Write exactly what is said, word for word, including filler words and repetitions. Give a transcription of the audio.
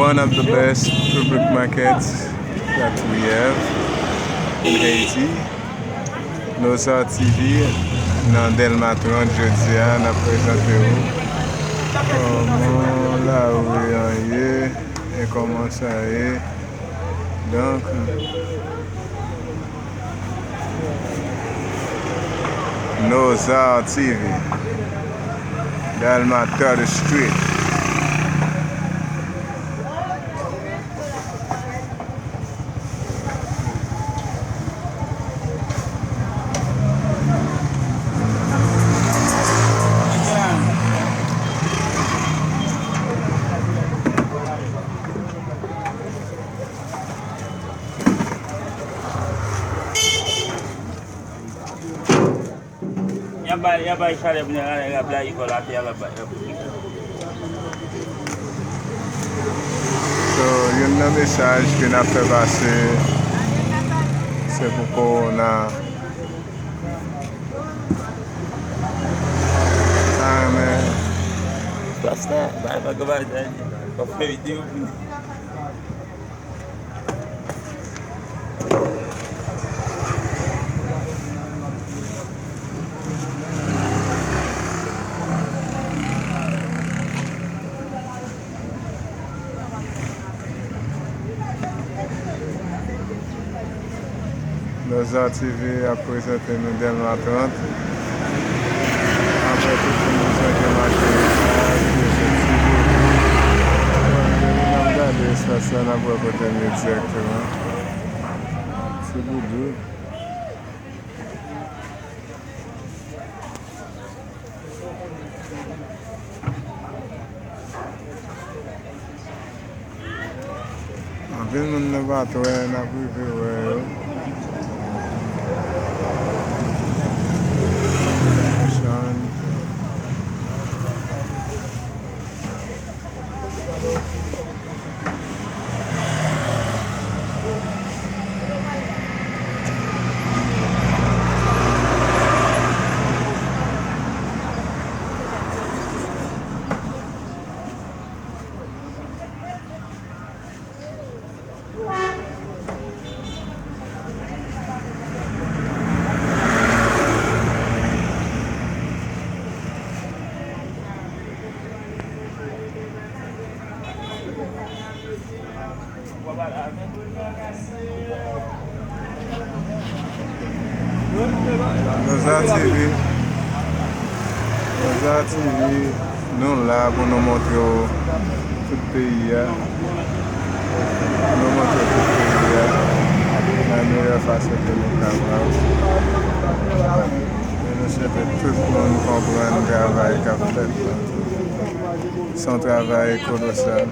One of the best public markets that we have in Haiti. Nozar T V nan Dèlma trant jodi a, n ap prezante w kòman lari an ye e kòman sa ye. Donk, Nozar T V, Dèlma third Street. Y ap bay, y ap bay chalè pou nèg la, nèg ap blayi kò l atè a, l ap bay, l ap. So, youn nan mesaj ke n ap fè pase, se pou kowona. Amen. Pastè, bay, bay, bay, bay, bay, fè videyo pou nou. Nozar T V ap prezante nou Dèlma trant. Apre tout moun sa ki mache, sa, ki fè ti boudou. Bon, depi n ap gade espas la, n ap wè kote n ye dirèkteman. Ti boudou. Anpil moun nou pa t wè, n ap rive wè yo. Chan. Nozar T V. Nozar T V, nou la pou nou montre w tout peyi a. Nou montre w tout peyi a nan meyè fason ke nou kapab. E nou swete tout moun konprann travay k ap fèt la. Se yon travay kolosal.